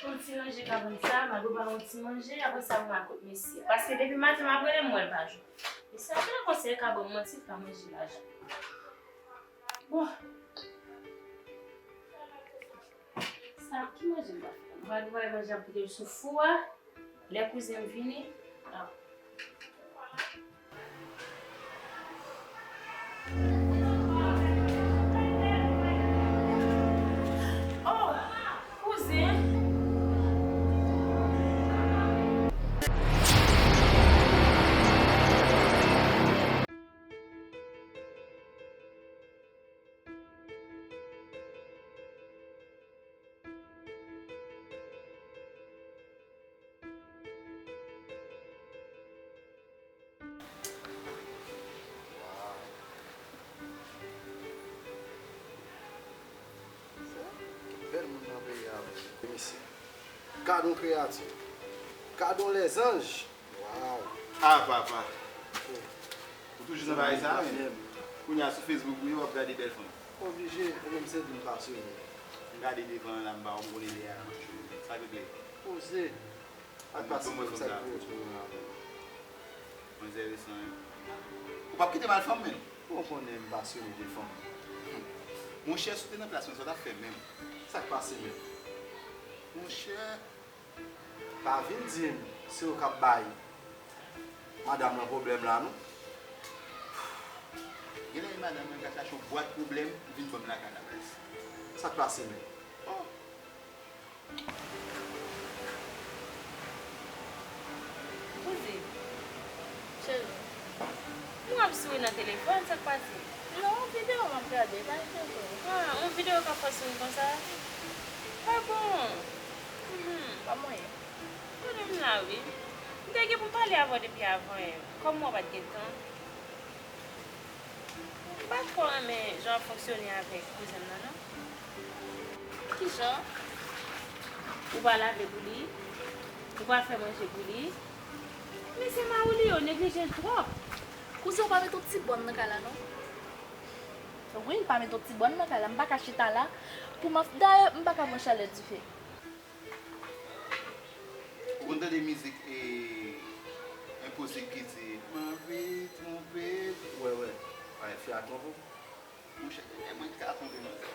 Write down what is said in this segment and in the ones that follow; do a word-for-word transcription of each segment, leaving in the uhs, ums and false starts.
Yon ti ranje kabann sa, m a dwe ba yon ti manje, apre sa m a kot mesye. Paske depi maten m ap rele m wè l pa jwenn. Mesye a genlè konseye ka ban m manti l pa manje lajan. Bon. Sa, ki manje m va fè? M va dwe manje ap kite l sou fou a. Lè kouzen m vini, a. Oh, kouzen. Waw. Ki bèl moun nan peyi a vre. Mesye. Gad yon kreyati. Gad yon lèzanj. Waw. Ah, papa. Ou toujou nan bagay sa a menm. Kounye a sou Facebook wi, w ap gade bèl fanm. Oblije, ou menm se di m pasyone. M gade devan an la, m pa wè m konnen dèyè a la, m ap jwenn. Sa regle. Poze. Ak pasyone, sa ki pou ou la menm. Manzè resan, wi. Ou p ap kite m al fanm menm. Ou konnen m pasyone de fanm. Monchè, si w te nan plas mwen, sa w t ap fè menm? Sa k pase menm? Monchè, pa vin di m se ou k ap bay madanm nan pwoblèm la non. Genlè e madanm nan ka chache yon bwat pwoblèm vin ban m lakay la, baz. Sa k pase menm? Oh. Kouzin, cheri, m wè w ap souri nan telefòn, sa k pase? Non, yon videyo m ap gade, pa enkyete w. Ah, yon videyo k ap fè w souri konsa? Ah bon? Mhm. Ban m wè. Konnen m la wi. M te gen pou m pale avè w depi avan yè. Kòm m wè w pa t gen tan. M pa twò renmen jan w ap fonksyone avèk kouzen m nan, non. Kijan? Ou pa lave pou li? Ou pa fè manje pou li? Men se mari w li ye, w neglije l twòp. Kouzen, ou pa mete yon ti bòn nan kay la, non? Wi, m pa mete yon ti bòn nan kay la. M pa ka chita la pou m ap, dayè, m pa ka pran chalè dife. Ou konn tande mizik e Enposib ki di, m anvi twonpe. Wè, wè. Ay, fi a twonpe w. Monchè, genlè mwen ki ka twonpe manzè.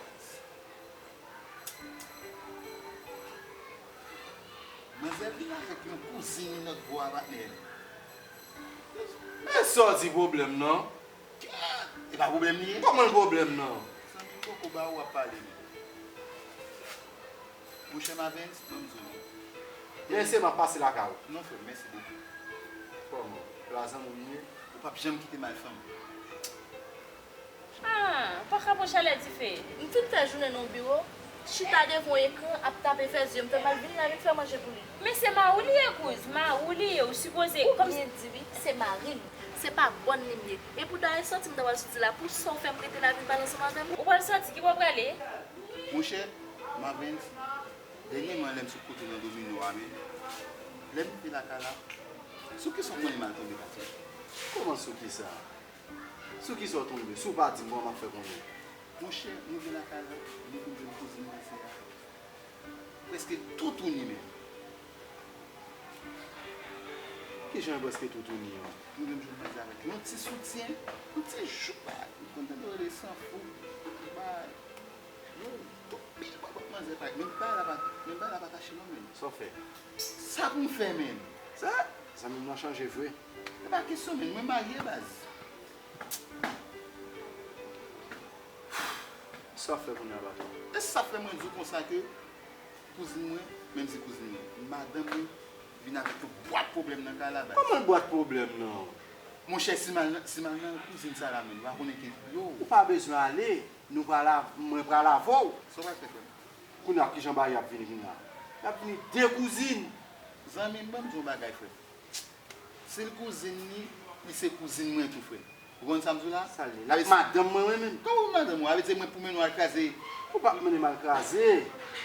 Manzè vin avèk yon kouzin li nan gwo a patnè. Men sa w di pwoblèm nan? E pa pwoblèm li ye? Kòman l pwoblèm nan? Zanmi m poko ba ou w ap pale menm. Monchè Mavens, ban m di w non. Mesye, m ap pase lakay ou. Non frè m, mèsi bokou. Kòman? Plazan m ou ye? Ou p ap janm kite m al fanm. Ah, ou pa ka pran chalè dife. M fin fè jounen nan yon biwo, chita devan yon ekran, ap tape fè zye m fè mal, vin la, vin fè manje pou li. Men se mari w li ye, kouz, mari w li ye, ou sipoze. Ou byen di wi, se mari m, se pa bòn li m ye. E pou dayè sòti m ta pral soti la, pou sa w fè m rete la vin pale ansanm avè m. Ou pral sòti, ki bò w prale? Monchè, Mavens, dènyèman lè m sot kote nan domino a, men lè m rive lakay la, sou kisa w konnen m al tonbe, Katia? Kòman sou kisa? Sou kisa w tonbe? Si w pa di m, kòman m ap fè konnen? Monchè, m rive lakay la, m vin jwenn kouzin mwen se a. Prèske toutouni menm. Kijan e prèske toutouni an? M vin jwenn manzè avèk yon ti soutyen, yon ti joupa, ou konn tande yo rele san fou, bay. Yo, tout pil bòbòt manzè parèt. Men bagay la pa, men bagay la pa kache non, menn. Sa w fè? Sa pou m fè, menn? Sa? Zanmi m nan chanje vre. E pa kesyon, menn. Mwen marye, baz. Sa w fè kounye a, patwon? E sa fè mwen di w konsa ke kouzin mwen, menm si kouzin mwen, madanm mwen, vin avèk yon bwat pwoblèm nan kay la, baz. Kòman bwat pwoblèm nan? Monchè, si m al nan, si m al nan kouzin sa la, menn, ou pa konnen ke, yo. Ou pa bezwen ale. Nou pral av-, mwen pral avè w. Sa w pral fè, frè m? Kounye a, kijan bagay yo ap vini kounye a? Y ap vini de kouzin. Zanmi m, ban m di w yon bagay, frè m. Si l kouzin li, li se kouzin mwen tou, frè m. Ou konn sa m di w la? Sa l ye? L ap madanm mwen, mwen menm. Kòman madanm ou? Sa vle di mwen pou mennen w al kraze? Ou p ap mennen m al kraze.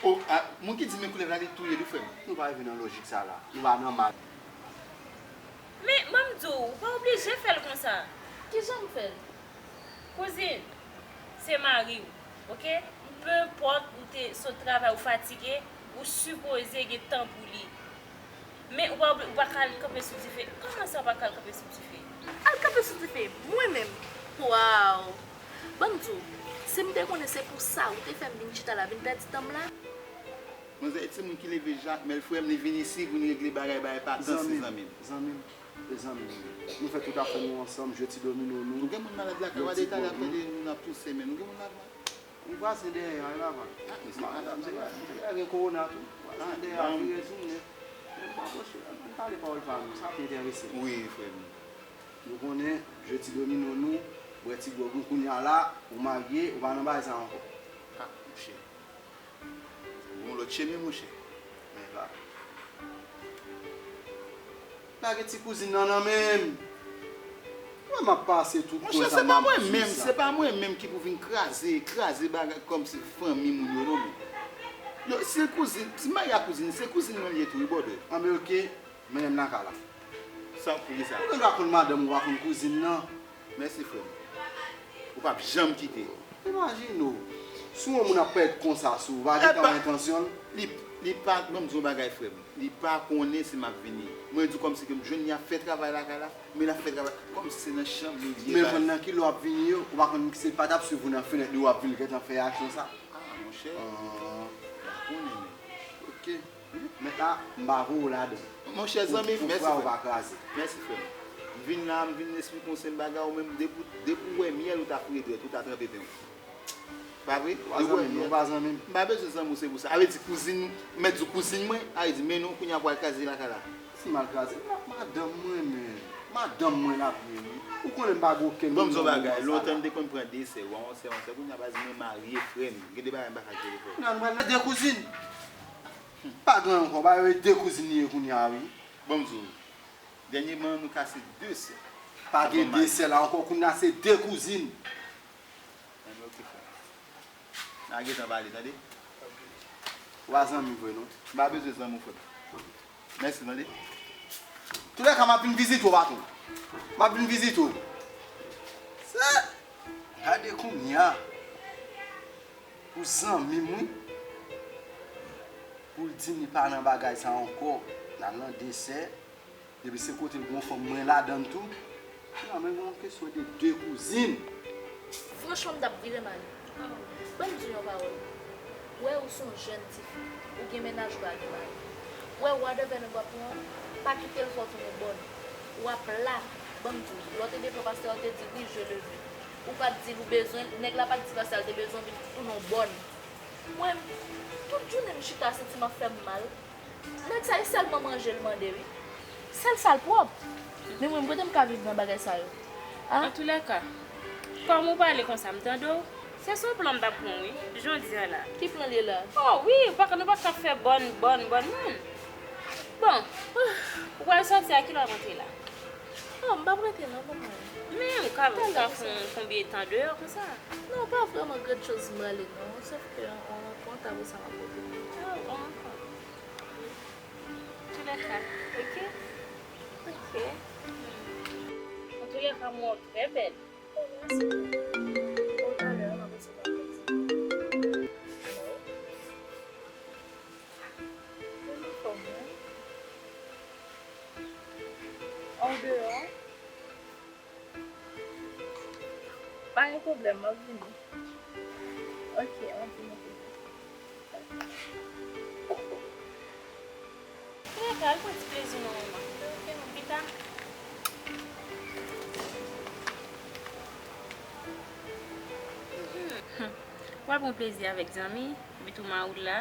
O, a, moun ki di men koulèv la, li touye l wi, frè m. Nou pa rive nan lojik sa la. Nou pa nan mal. Men, ban m di w, ou pa oblije fè l konsa. Kijan m fè l? Kouzin, se mari w, oke? Pe enpòt ou te sot travay, ou fatige, Ou sipoze gen tan pou li. Men ou pa, ou pa ka al kanpe sou dife. Kòman sa ou pa ka al kanpe sou dife? Al kanpe sou dife, mwen menm. Waw! Ban m di w, si m te konnen se pou sa ou te fè m vin chita la, vin pèdi tan m la. Manzè, e timoun ki leve Jakmèl, frè m, li vin isi, vin regle bagay, bagay, pa danse, zanmi m. Zanmi m, e zanmi m. Nou fè tout afè nou ansanm, jwe ti domino nou. Nou gen moun malad lakay, w a de talè ap tande moun ap touse, men nou gen moun malad. Yon vwazen dèyè a, e pa vre. Ah, men se madanm, se pa, se pa gen kowona tou. Vwazen dèyè a vire tounen. Men m pa pwoche, ann pale pawòl pa nou, sa ap enterese m. Wi, frè m. Nou konnen, jwe ti domino nou, bwè ti gwòg nou, kounye a la, ou marye, ou pa nan bagay sa ankò. Ah, monchè. Ou yon lòt chemen, monchè. Men pa. Lage ti kouzin nan nan men m. Mwen m ap pase tout. Monchè, se pa mwen menm, se pa mwen menm ki pou vin kraze, kraze bagay kòmsi fanmi moun yo non, men. Yo, si l kouzin, si m marye ak kouzin, se kouzin mwen l ye tou, wi, brother. Anben, oke, mennen m nan kay la. Sa w kouri sa? Ou gen dwa konn madanm ou pa konn kouzin nan. Mèsi, frè m. Ou p ap janm kite. Imajine w, si yon moun ap pèt konsa sou ou, pa gentan wè entansyon l. Li, li pa, ban m di w yon bagay, frè m. Li pa konnen si m ap vini. Mwen di w kòmsi ke m jwenn li ap fè travay lakay la, men l ap fè travay kòmsi se nan chanm li ye. Men jwenn nan ki lè w ap vini yo, ou pa konn si l pa t ap swiv ou nan fenèt li, w ap vin gentan fè aksyon sa. Ah, monchè. Ah. M pa konnen, men. Oke. Mèt la, m pa voye w ladan. Monchè zanmi, mèsi frè m. Mèsi frè m. M vin la, m vin esplike w se bagay ou menm, depi, depi w wè myèl ou ta fri dwèt, ou ta tranpe pen w. Pa vre? Ou pa zanmi m, non, ou pa zanmi m. M pa bezwen zanmi w, se pou sa. A vle di kouzin, m mèt di w kouzin mwen, a vle di men nou kounye a pou al kraze lakay la. Si m al kraze, ma-, madanm mwen, men. Madanm mwen l ap ye wi. Ou konnen m pa gen okenn moun nan mond sa la. Ban m di w bagay, lontan m te konn pran de sè, w a yon sè, yon sè, kounye a baz mwen marye, frè m. Gen de bagay m pa ka jere, frè m. Kounye a nou pral nan de kouzin. Pa gen ankò, ba yo de kouzin li ye kounye a wi. Ban m di w, dènyèman nou kase de sè. Pa gen de sè la ankò, kounye a se de kouzin. Anben, oke, frè m. N a gentan pale, tande? Ou pa zanmi m vre, non. M pa bezwen zanmi w, frè m. Mèsi, tande? Toulèka, m ap vin vizite w, patwon. M ap vin vizite w. Se, gade kounye a. Ou zanmi m, wi. Pou l di m li pa nan bagay sa ankò. L al nan de sè. Depi se kote l gon fanm, mwen ladan l tou. Nan men gon kesyon de de kouzin. Franchman, m t ap vire m ale. Ban m di w yon pawòl. Wè, ou se yon jèn tifi. Ou gen mennaj, ou pa gen mari. Wè, whatever nèg w ap pran an, pa kite l fè w tounen bòn. W ap la, ban m di w. Lè w te devan pastè a, w te di, wi, je le veux. Ou pa t di l ou bezwen l, nèg la pa t di pastè a l te bezwen w, vin tounen w bòn. Mwen, tout jounen m chita, santi m ap fè m mal. Nèg sa, e sèlman manje l mande, wi. Sèl sa l pwòp. Men mwen, m kote m ka viv nan bagay sa yo? A? Antoulèka, kòm ou pale konsa, m tande w, se sou plan m t ap pran, wi, jodi a la. Ki plan l ye la? O, wi, ou pa ka, nou pa ka fè bòn, bòn, bòn, non. Bon, ou pral sòti a kilè w ap antre la? O, m p ap rete non, manman. Men ou ka, ou ka fè yon konbyen tan deyò konsa? Non, pa vrèman grann choz m prale non. Sòf ke yon rankont, apre sa m ap rete. A, yon rankont. Wi. Antoulèka, oke? Oke. Antoulèka, m wè w trè bèl. O, mèsi. Bon, talè, m ap resevwa kòb sa. Mwen anfòm, wi. An w deyò? Pa gen pwoblèm, m ap vini. Oke, m ap vini pi ta. Antoulèka, al pran ti plezi w non, manman. Oke, non, pi ta. Hmm. W al pran plezi avèk zanmi, epi tou mawout la.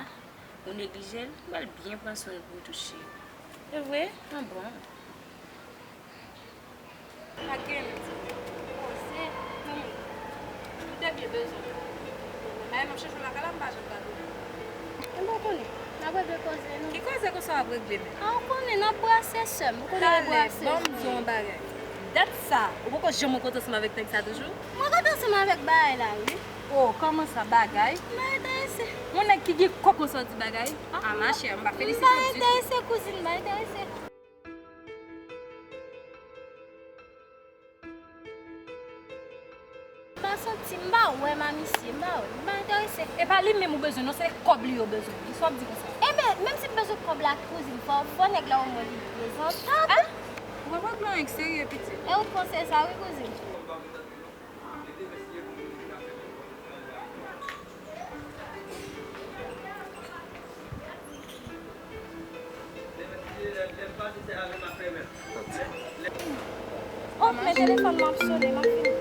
Ou neglije l, ou pral byen pran swen l pou w touche. E vre? An bon. Pa gen, m di. Poze, zanmi. M te byen bezwen w. Madanm ap chèche w lakay la, m pa janm gade w. M pa konnen. N ap regle koze nou. Ki koze konsa w ap regle menm? A, ou konnen, n ap brase sè m. Ou konnen e brase nou ye. Talè, ban m di w yon bagay. Dat sa, ou poko janm rankontre ansanm avèk nèg sa toujou? M rankontre ansanm avèk bagay la, wi. O, kòman sa, bagay? M pa enterese. Yon nèg ki gen kòb konsa w di bagay? A, machè, m pa felisite w ditou. M pa enterese, kouzin, m pa enterese. M pa santi, m pa wè m a misye, m pa wè, m pa enterese. Se, e pa li menm ou bezwen, non, se kòb li yo bezwen. Kisa w ap di konsa? Enben, menm si m bezwen kòb la, kouzin, fò, fò nèg la omwen li prezantab. Ou pa pran plan ek serye, pitit. E ou t panse sa, wi, kouzin. Oh, men telefòn mwen ap sonnen, m ap vini.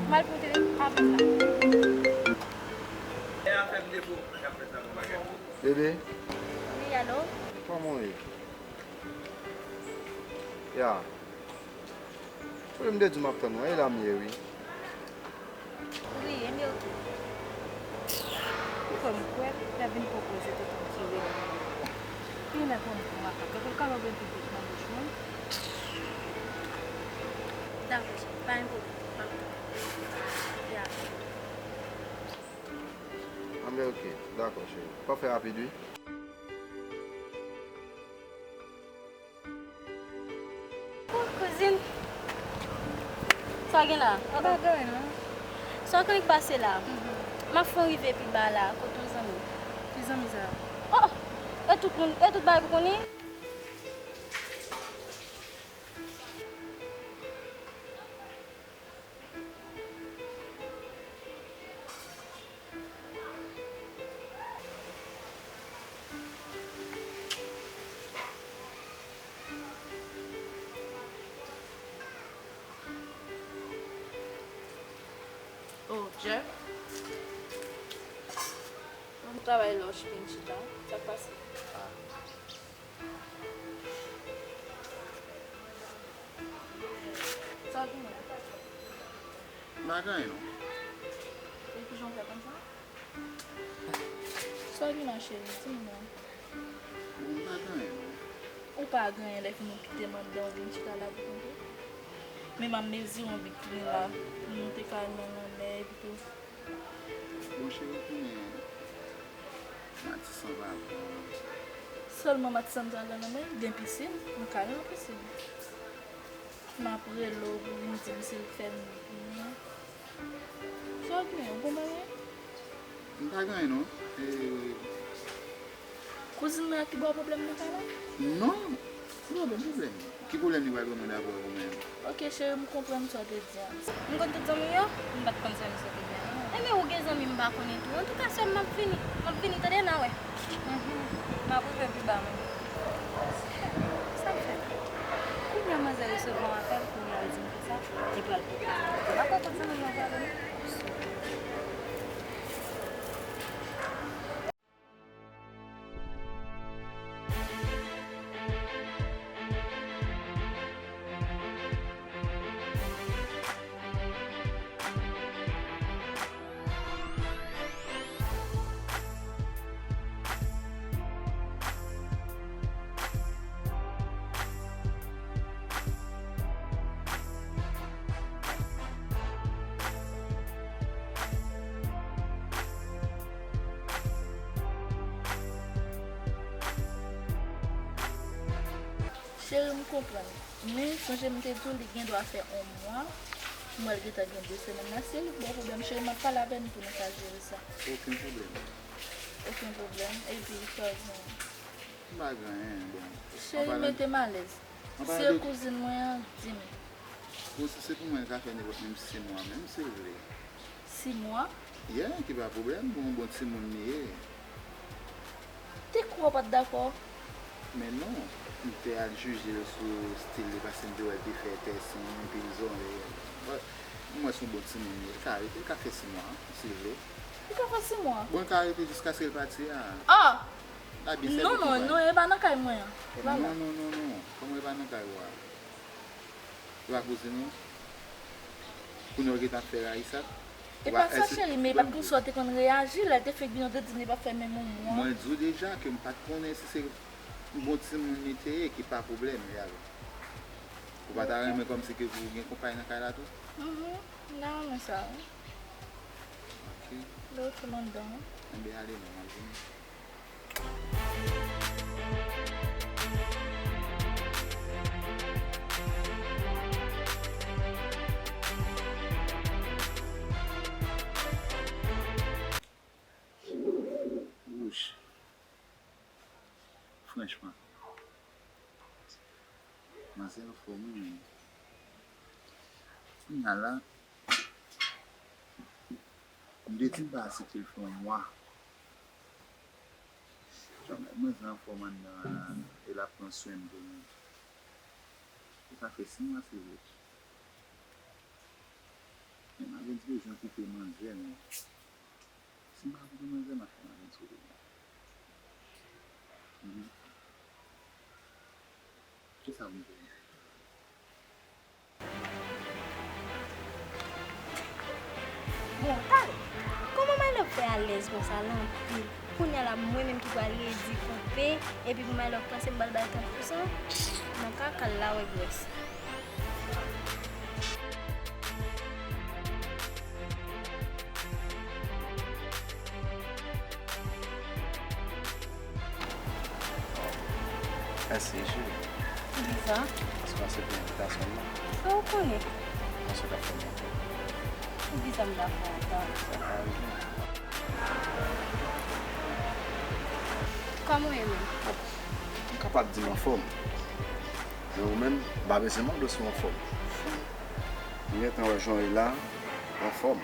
M al pran telefòn avèk la. Bebe? Wi, alo? Kòman w ye? Ya. Ou m te di w m ap tann ou, e la m ye, wi. Wi, e m ye, oke. Ou kwè m kwè l, l ap vin pwopoze tonton Kire. Pi lè pran m pou makak, epi l ka lòbèy piblik nan bouch mwen. Dakò, cheri, pa gen pwoblèm. Ya. Anben, oke, dakò, cheri. Fò fè rapid, wi. Oh, kouzin. Sa w gen la? M pa gen anyen, non. Sa w konn k pase la? M ap fè yon rive pi ba la, kot yon zanmi. Ki zanmi sa? Oh! E tout moun, e tout bagay pou konnen. Oh, Jeff. Bon travay, Lòch, vin chita. Sa k pase? Sa w genyen? M pa gen anyen, non. E kijan w fè konn sa? Sa w gen la, cheri? Di m non. Bon, m pa gen anyen, non. Ou pa gen anyen, lè fini w kite m anndan, w vin chita la pou konte. Men m ap mezire yon bik klin la, pou nou te ka al nan lanmè, epi tou. Bon, cheri, ou konnen Matisan pa bon. Sèlman Matisan m ta al nan lanmè, gen pisin, m ka al nan pisin. M ap rele w pou vin di m si l fè m byen. Sa w gen, ou konn bagay? M pa gen anyen, non. E, kouzin mwen an ki ba w pwoblèm nan kay la? Non, m pa gen pwoblèm. Ki pwoblèm li pral ban mwen dapre ou menm? Oke, cheri, m konprann sa w te di a. M konn tout zanmi w yo? M pa t konn sa misye te di a. Enben, ou gen zanmi m pa konnen tou. Antouka, sè m, m ap vini. M ap vini, tande, n a wè. Mhm. M ap rive pi ba, mwen. Sa m fè? Kounye a, manzè resevwa yon apèl, kounye a, l di m konsa, li pral pote zanmi. M pa kwè kot zanmi m nan pral, non. Cheri, m konprann. Men, sonje m te di w li gen dwa fè yon mwa. M wè l gentan gen de semèn la. Si e li k ba w pwoblèm, cheri, m ap pale avè l pou nou ka jere sa. Okenn pwoblèm. Okenn pwoblèm. Epi, sa w gen? M pa gen anyen, bon. Cheri, mete m alèz. Se kouzin mwen an, di m. Bon, si se pou mwen, l ka fè nenpòt menm sis mwa menm, si l vle. Sis mwa? Yeah, ki pa pwoblèm, bon, bon timoun li ye. Te kwè w pa t dakò? Men non, m te al jije l sou stil li, paske m te wè l te fè tès, yon pil zòrèy. But, m wè se yon bon timoun li ye, l ka rete, l ka fè sis mwa, si l vle. Li ka fè sis mwa? Bon, l ka rete jiskaske l pati a. Ah! Abye sèvo tou pral. Non, non, non, e pa nan kay mwen an. E pa la. Non, non, non, non. Kòman e pa nan kay ou a? E pa kouzin ou? Kounye a w gentan ap fè rayisat? E pa sa, cheri, men e pa t konsa w te konn reyaji lè l te fenk vin, w te di m li p ap fè menm yon mwa. Mwen di w deja ke m pa t konnen si se yon bon timoun li te ye, ki pa pwoblèm, Yal. Ou pa ta renmen kòmsi ke pou gen konpay nan kay la tou? Mhm, m ta renmen sa, wi. Ok. Lè w tou anndan, wi. Enben, ale non, m ap vini. Franchman, manzè anfòm wi menm. Kounya la, m te di m pa site l fè yon mwa. Manzè anfòm anndan an la, e l ap pran swen m tou menm. E sa fè sis mwa se vre. Men m ap vin bezwen koupe manzè, men si m pa koupe manzè, m ap fè manzè sou li. Mhm. Kisa pou m fè? Bon, talè, kòman Maylove fè alèz konsa la anpil? Kounye a la, mwen menm ki pral redi koupe, epi pou Maylove panse m pral bay konfizyon, nan kaka l la wè gwès. Mèsi, cheri. Poukisa? Paske w aksepte envitasyon m nan. Sa w konnen? Mwen sot ap fè m yon tan. Poukisa m ta fè w tan? Sa pa rive. Kòman w ye menm? M kapab di m anfòm. Men ou menm, m pa bezwen mande w si w anfòm. M gentan wè jan w ye la, anfòm.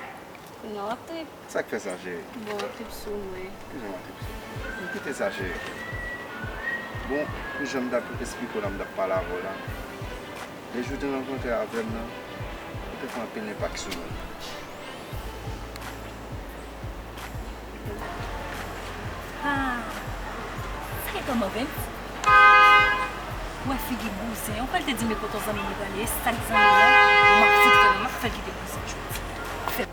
Kounye a w ap trip. Sa k fè sa, cheri? Bon, w ap trip sou mwen. Kijan w ap trip sou mwen? M kite sa, cheri. Bon, pou jan m t ap esplike w la, m t ap pale avè w la. Lejou w te rankontre avè m nan, ou te fè anpil enpak sou mwen. Ah, sa e kòman, Vens? Ou wè figi bouzen an, ou kwè l te di men kote zanmi li prale, e sa k zanmi l la, m ap fout fè l, m ap fè l kite bouzen jodi. Fè.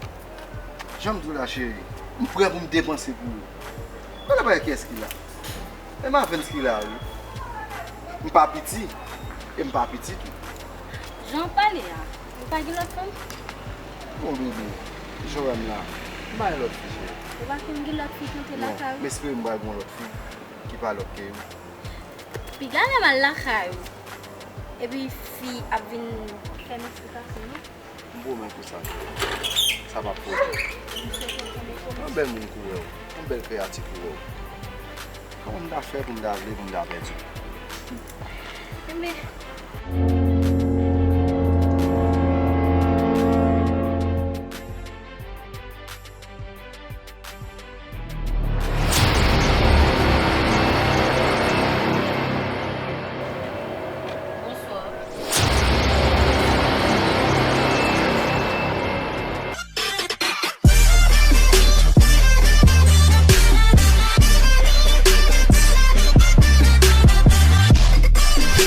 Jan m di w la, cheri, m prè pou m depanse pou ou. Pale pa kiyès ki la. E m a Vens ki la, wi. M pa piti, e m pa piti tou. Jan w pale a, ou pa gen lòt fanm? Bon, bebe, jan w wè m la, m pa gen lòt fi, cheri. Ou pa konn gen lòt fi k antre lakay ou? Non, m espere m pral gen yon lòt fi ki pa lòt ke ou. Piga nòmal lakay ou. Epi fi ap vin fè m esplikasyon, non? M pwomèt ou sa, cheri. Sa p ap pwodui. Yon bèl moun kou wè w. Yon bèl kreyati kou wè w. Kòman m ta fè pou m ta vle pou m ta pèdi w? Enben,